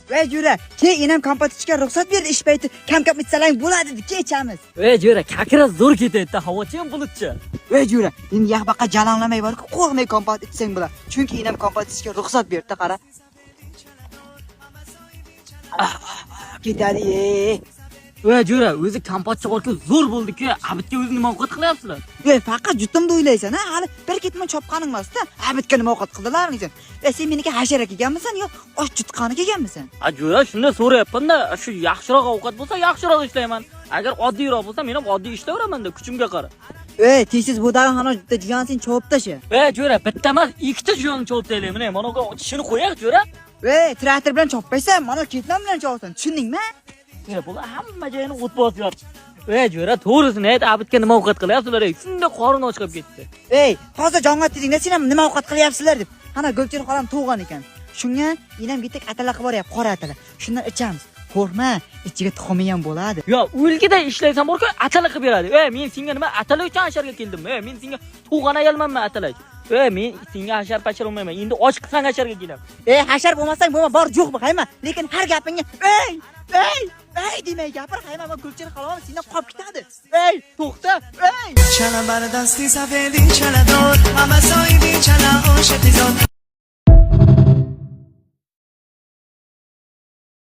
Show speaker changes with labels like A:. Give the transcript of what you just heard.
A: Ey jo'ra, ke enam kompot ichishga ruxsat berdi, ish payti kam-kam ichsalang bo'ladi dedi, ke ichamiz.
B: Ey jo'ra, kakra zo'r ketayapti, havochi ham bulutcha.
A: Ey jo'ra, endi yaxbaqa jalanglamay borku, qo'rqmay kompot ichsang bo'ladi. Chunki enam kompot ichishga ruxsat berdi, qara. Ah, ah, ketadi, ey.
B: Ey jo'ra, o'zi kompotcha borku zo'r bo'ldi-ku. Abitga o'zi nima ovqat qilyapsizlar?
A: Ey, faqat jutimni o'ylaysan, ha? Hali bir ketmon chopqaning emas-da. Abitga nima ovqat qildilar deysan. Ey, sen meniki hashara kelganmisan yo osh jutqani kelganmisan?
B: A jo'ra, shunda so'rayapman-da, shu yaxshiroq ovqat bo'lsa, yaxshiroq ishlayman. Agar oddiyroq bo'lsa, men ham oddiy ishlayveraman-da, kuchimga qarab.
A: Ey, tez bu dag'in hano bitta jiyan sen chopib tasha.
B: Ey jo'ra, bitta emas, ikkita juyonni chovib taylayman. Mana bu tishini qo'yaq jo'ra.
A: Ey, traktor bilan chopmaysan, mana ketmon bilan chopasan. Tushundingmi?
B: Ey, bular hamma joyini o't bosyapti. Ey jo'ra, to'g'risini ayt, abitga nima ovqat qilyapsizlar? Ey, shunda qorin och qolib ketdi.
A: Ey, hozir jonga dedingda sen ham nima ovqat qilyapsizlar deb. Ana Gulchehra xolam tug'gan ekan. Shunga enam bitta atala qilib boryapti, qora atala. Shundan ichamiz. Qo'rqma, ichiga tuxumi ham bo'ladi.
B: Yo, o'lgida ishlaysan borku, atala qilib beradi. Ey, men senga nima atala uchun hasharga keldim? Ey, men senga tug'an ayolmanmi atala? Ey, men senga hashar pashar olmayman. Endi och qilsang hasharga kelaman.
A: Ey, hashar bo'lmasang bo'lma, bor yo'qmi, hayma. Lekin har gapingga ey, ey, ey demay gapir, hayma, Gulchehra xolam sendan qolib ketadi. Ey, to'xta, ey.
C: چلا بر دستی سفیدی چلا دور همه سایدی چلا عاشقی زاد.